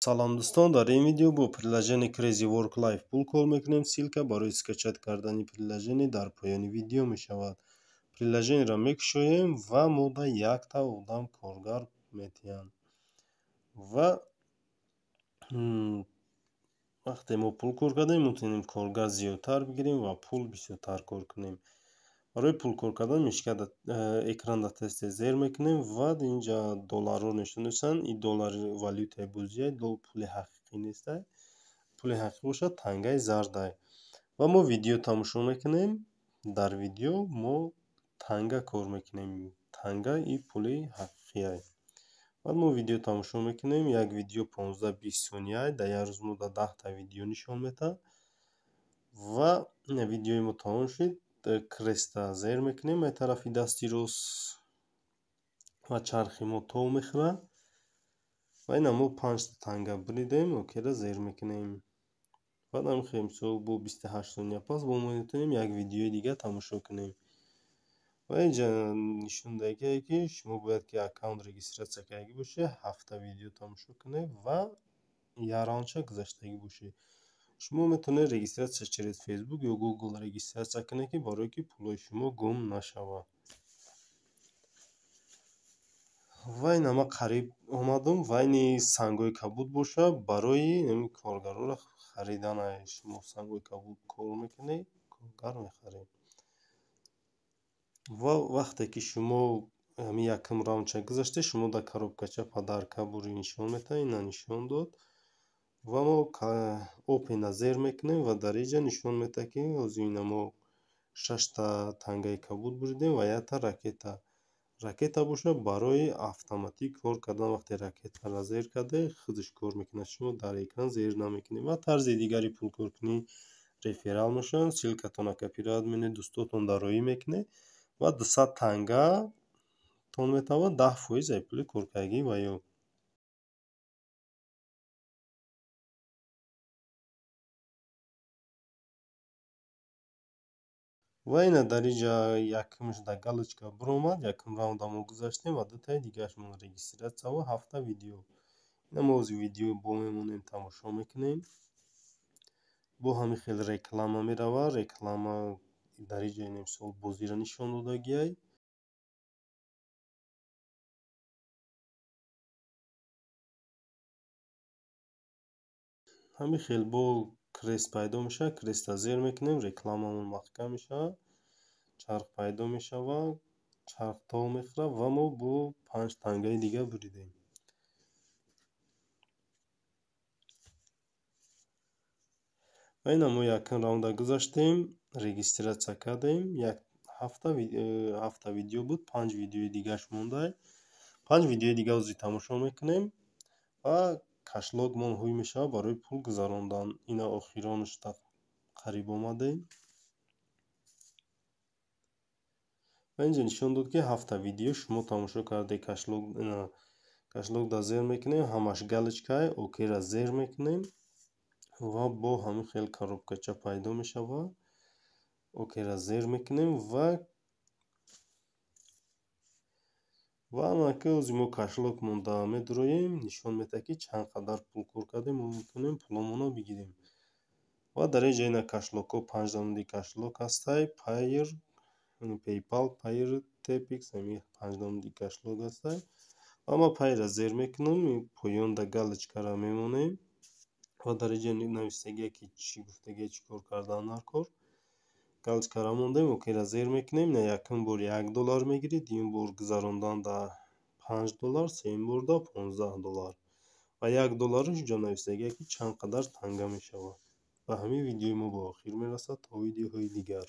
Салом дӯстон, дар ин видео бо приложение Crazy Work Life пул кор мекунем. Ссылка барои скачать кардани приложение дар поёни видео мешавад. Приложениеро мекушоем ва мо да якта одам коргар метиҳанд. Ва вақте мо пул кор кардем, метавонем коргар зиёдтар бигирем ва пул бисёртар кор кунем. Барои пул кор кардан мишка экранда тез-тез зер мекунем ва инҷа долларро нишон медиҳанд. Ин доллар валютаи бозия, пули ҳақиқӣ нестай. Пули ҳақиқӣ бошад тангаи зардай. Ва мо видео тамошо мекунем. Дар видео мо танга кор мекунем. Танга и пули ҳақиқиай. Баъд мо видео тамошо мекунем. Як видео 15-20 сония, дар як рӯз мо 10та видео нишон медиҳад. Ва видеои мо тамом шуд. Креста зер мекунем ай тарафи дасти рост ва чархи мо тов мехӯрад. Ва ина мо 5та танга буридем, окейро зер мекунем. Баъд ҳамин мисол бо 28 сония пас бо мо метавонем як видеои дига тамошо кунем. Ва инҷа нишон додагие ки шумо бояд ки аккаунт регистрация кардагӣ бошед, 7та видео тамошо кунед ва як раундша гузаштагӣ бошед. Шумо метавонед регистрация через Facebook ё Google регистрация кунед, ки барое ки пулҳои шумо гум нашавад. Ва ина ман қариб омадам ва ини сангҳои кабуд бошад барои коргарҳоро харидан. Шумо сангҳои кабуд кор мекунед, коргар мехаред. Ва вақте ки шумо ҳамин якум раундша гузаштед, шумо дар коробкача подарка бури нишон медиҳад, ина нишон дод. Ва мо опена зер мекунем ва дар инҷа нишон медиҳад, ки ҳозир ина мо 6та тангаи кабуд буридем ва якта ракета. Ракета бошад барои автоматик кор кардан. Вақте ракетаро зер кардед, худаш кор мекунад, шумо дар экран зер намекунед. Ва тарзи дигари пулкоркунӣ реферал мешавад. Ссылкатонро копировать менед, дӯстотон дароӣ мекунед ва 200 тангатон метавонад 10% аз пули коркардагӣ ва ё. Ва ина дар инҷа якумш дар галочка биромад, якум раунда мо гузаштем ва дутаи дигаашмон регистрация ва 7та видео. Ина мо ҳозир видео бо мемонем, тамошо мекунем. Бо ҳамин хел реклама меравад. Реклама дар инҷа ина мисол бозиро нишон додагиай. Ҳамин хел бо крест пайдо мешавад. Креста зер мекунем, рекламамон маҳкам мешавад, чарх пайдо мешавад, чарх тов мехӯрад ва мо бо 5 тангаи дига буридем. Ва ина мо якум раунда гузаштем, регистрация кардем. Як ҳафта видео буд, 5 видеои дигааш мондай. 5 видеои дига ҳозир тамошо мекунем ва кашлогмон ҳуй мешавад барои пул гузарондан. Ина охиронаш қариб омадем. Ва инҷа нишон дод, ки 7та видео шумо тамошо кардед. Кашлогда зер мекунем, ҳамаш галочкае, окейро зер мекунем ва бо ҳамин хел коробкача пайдо мешавад. Окейро зер мекунем ва анаки ҳозир мо кашлогмон да медуроем, нишон медиҳад, ки чанд қадар пул кор кардем, мо метавонем пуломонро бигирем. Ва дар инҷа ина кашлогҳо 5 намуди кашлог ҳастай. Payeer, PayPal, Payeer, Tpix, ҳамин 5 намуди кашлог ҳастай. Ва ман Payeer-ро зер мекунам, поёнда галочкаро мемонем ва дар инҷа нависагие, ки чӣ гуфтагие, чӣ кор кардан дар кор. Галочкаро мондем, окейро зер мекунем. Ина якум бор $1 мегиред, дуюм бор гузарондан да $5, сеюм бор да $15. Ва $1 инҷо нависагие, ки чанд қадар танга мешавад. Ва ҳамин видеои мо ба охир мерасад. То видеоҳои дигар.